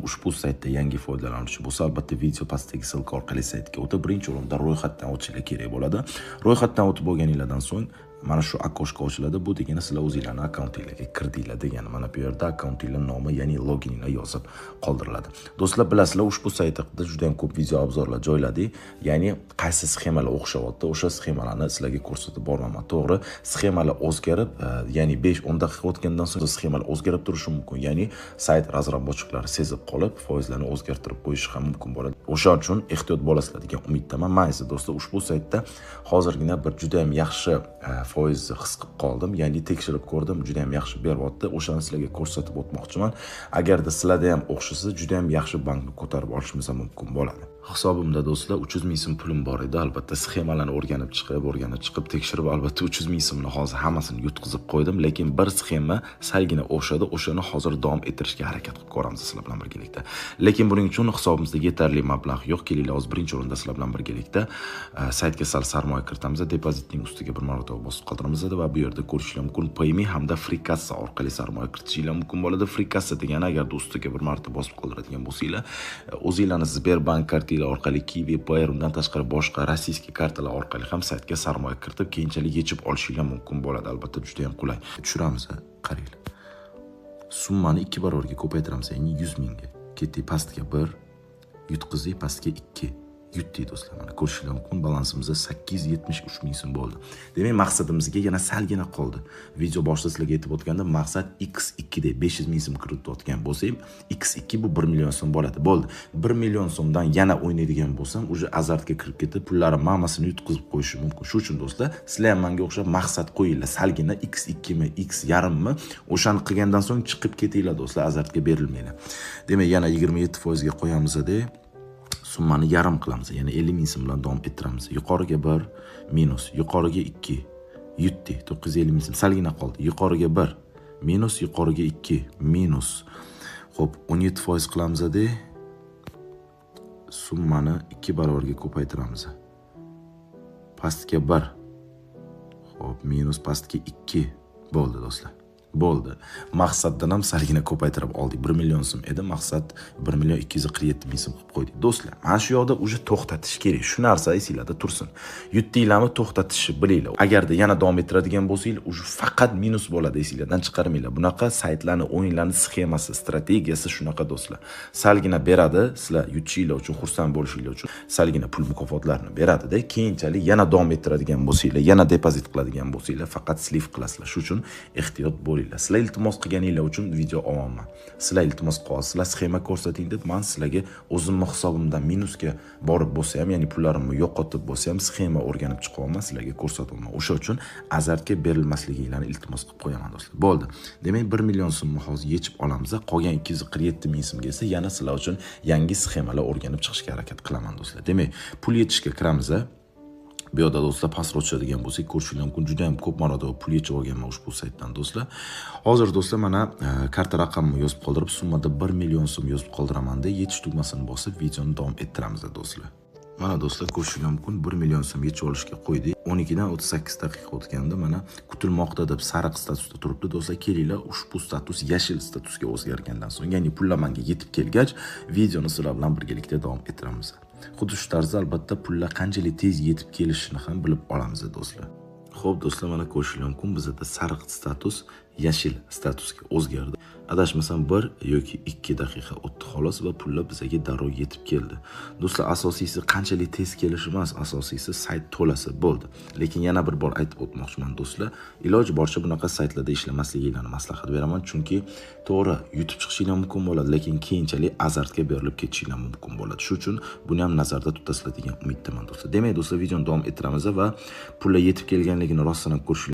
Ushbu saytda yangi foydalanuvchi bo'lsa, albatta video pastdagi ссылка orqali saytga o'tib, birinchi o'rinda ro'yxatdan o'tishinglar kerak bo'ladi. Ro'yxatdan o'tib bo'lganinglardan so'ng mana shu окошко ochiladi. Bu degani sizlar o'zinglarni akkauntinglarga kirdinglar degani. Mana bu yerda akkauntinglar nomi, ya'ni logininglar yozib qoldiriladi. Do'stlar, bilasizlar, ushbu saytda juda ham ko'p video обзор lar joyladik. Ya'ni qaysi sxemalar o'xshavotdi, o'sha sxemalarni sizlarga ko'rsatib boraman. To'g'ri, sxemalar o'zgarib, ya'ni 5-10 daqiqa o'tgandan so'ng sxemalar o'zgarib turishi mumkin. Ya'ni sayt разработчик lari sezib qolib, foizlarni o'zgartirib qo'yishi ham mumkin bo'ladi. O'sha uchun ehtiyot bo'lasizlar degan umiddaman. Men esa, do'stlar, ushbu saytda hozirgina bir juda ham yaxshi foizni his qilib qoldim. Ya'ni tekshirib ko'rdim, juda ham yaxshi beryapti. O'shani sizlarga ko'rsatib o'tmoqchiman. Agarda sizlarda ham o'xshasa, juda ham yaxshi bankni ko'tarib olishimiz ham mumkin bo'ladi. Hisobimda, do'stlar, 300 ming so'm pulim bor edi. Albatta sxemalarni o'rganib chiqib, tekshirib, albatta 300 ming so'mni hozir hammasini yutqizib qo'ydim, lekin bir sxema salgina o'xshadi. O'shani hozir davom ettirishga harakat qilib ko'ramiz sizlar bilan birgalikda. Lekin buning uchun hisobimizda yetarli mablag' yo'q. Kelinglar, hozir birinchi o'rinda sizlar bilan birgalikda saytga sal sarmoya kiritamiz. Depozitning ustiga bir marotaba bosib qoldiramiz va bu yerda ko'rishinglar mumkin, Payme hamda FreeKassa orqali sarmoya kiritishinglar mumkin bo'ladi. FreeKassa degani, agarda ustiga bir marta bosib qoldiradigan bo'lsanglar, o'zinglarni Sberbank kartinglar orqali, Kiwi, Payeer, undan tashqari boshqa российский kartalar orqali ham saytga sarmoya kiritib, keyinchalik yechib olishinglar mumkin bo'ladi. Albatta juda ham qulay. Tushiramiz, qaranglar. Summani 2 barobarga ko'paytiramiz, ya'ni 100 mingga. Ketdik pastga 1, yutqizdik, pastga 2. Yutdik, do'stlar. Mana ko'rishinglar mumkin, balansimizda 873 ming so'm bo'ldi. Demak, maqsadimizga yana salgina qoldi. Video boshida sizlarga aytib o'tgandim, maqsad x2 deb 500 ming so'm kiritayotgan bo'lsak, x2 bu 1 million so'm bo'ladi. Bo'ldi. 1 million so'mdan yana o'ynaydigan bo'lsam, уже azartga kirib ketib, pullarim hammasini yutqizib qo'yishim mumkin. Shu uchun, do'stlar, sizlar ham menga o'xshab maqsad qo'yinglar. Salgina x2 mi, x yarimmi, o'shani qilgandan so'ng chiqib ketinglar, do'stlar, azartga berilmanglar. Demak, yana 27% ga qo'yamiz-da, summani yarim qilamiz, ya'ni 50 ming so'm bilan davom ettiramiz. Yuqoriga 1 minus, yuqoriga 2, yutdik, 950 ming so'm, salgina qoldi. Yuqoriga 1 minus, yuqoriga 2 minus. Xo'p, 17% qilamiz-da, summani 2 barobarga ko'paytiramiz. Pastga 1. Xo'p, minus, pastga 2 bo'ldi, do'stlar. Bo'ldi. Maqsaddan ham salgina ko'paytirib oldik. 1 million so'm edi, maqsad 1 million 247 ming so'm qilib qo'ydik. Do'stlar, mana shu yoqda уже to'xtatish kerak. Shu narsa esinglarda tursin. Yutdinglarmi, to'xtatishni bilinglar. Agarda yana davom ettiradigan bo'lsanglar, уже faqat minus bo'ladi, esinglardan chiqarmanglar. Bunaqa saytlarni, o'yinlarni sxemasi, strategiyasi shunaqa, do'stlar. Salgina beradi, sizlar yutishinglar uchun, xursand bo'lishinglar uchun salgina pul mukofotlarini beradida, keyinchalik yana davom ettiradigan bo'lsanglar, yana depozit qiladigan bo'lsanglar, faqat слив qilasizlar. Shu uchun ehtiyot bo'linglar. Sizlar iltimos qilganinglar uchun video olaman. Sizlar iltimos qilyapsizlar, sxema ko'rsating deb, men sizlarga o'zimni hisobimdan minusga borib bo'lsa ham, ya'ni pullarimni yo'qotib bo'lsa ham, sxema o'rganib chiqyapman, sizlarga ko'rsatyapman. O'sha uchun azartga berilmasliginglarni iltimos qilib qo'yaman, do'stlar. Bo'ldi. Demak, 1 million so'mni hozir yechib olamiz. Qolgan 247 ming so'mga esa yana sizlar uchun yangi sxemalar o'rganib chiqishga harakat qilaman, do'stlar. Demak, pul yechishga kiramiz. Bu yoqda, do'stlar, pastroq tushadigan bo'lsak, ko'rishinglar mumkin, juda ham ko'p marotaba pul yechib olganman ushbu saytdan, do'stlar. Hozir, do'stlar, mana karta raqamimni yozib qoldirib, summada 1 million so'm yozib qoldiramanda, yechish tugmasini bosib, videoni davom ettiramiz, do'stlar. Mana, do'stlar, ko'rishinglar mumkin, 1 million so'm yechib olishga qo'ydik. 12 dan 38 daqiqa o'tganda mana kutilmoqda deb sariq statusda turibdi. Do'stlar, kelinglar, ushbu status yashil statusga o'zgargandan so'ng, ya'ni pullar menga yetib kelgach, videoni sizlar bilan birgalikda davom ettiramiz. Xuddi shu tarzda albatta pullar qanchalik tez yetib kelishini ham bilib olamiz, do'stlar. Xo'p, do'stlar, mana ko'rishinglar mumkin, bizda sariq status yashil statusga o'zgardi. Adashmasam, 1 yoki 2 daqiqa o'tdi xolos va pullar bizga darrov yetib keldi. Do'stlar, asosiysi qanchalik tez kelishi emas, asosiysi sayt to'lasa bo'ldi. Lekin yana bir bor aytib o'tmoqchiman, do'stlar, iloji boricha bunaqa saytlarda ishlamasliginglarni maslahat beraman, chunki to'g'ri yutib chiqishinglar mumkin bo'ladi, lekin keyinchalik azartga berilib ketishinglar mumkin bo'ladi. Shu uchun buni ham nazarda tutasizlar degan umiddaman, do'stlar. Demak, do'stlar, videoni davom ettiramiz va pullar yetib kelganligini rostdan ham ko'rishinglar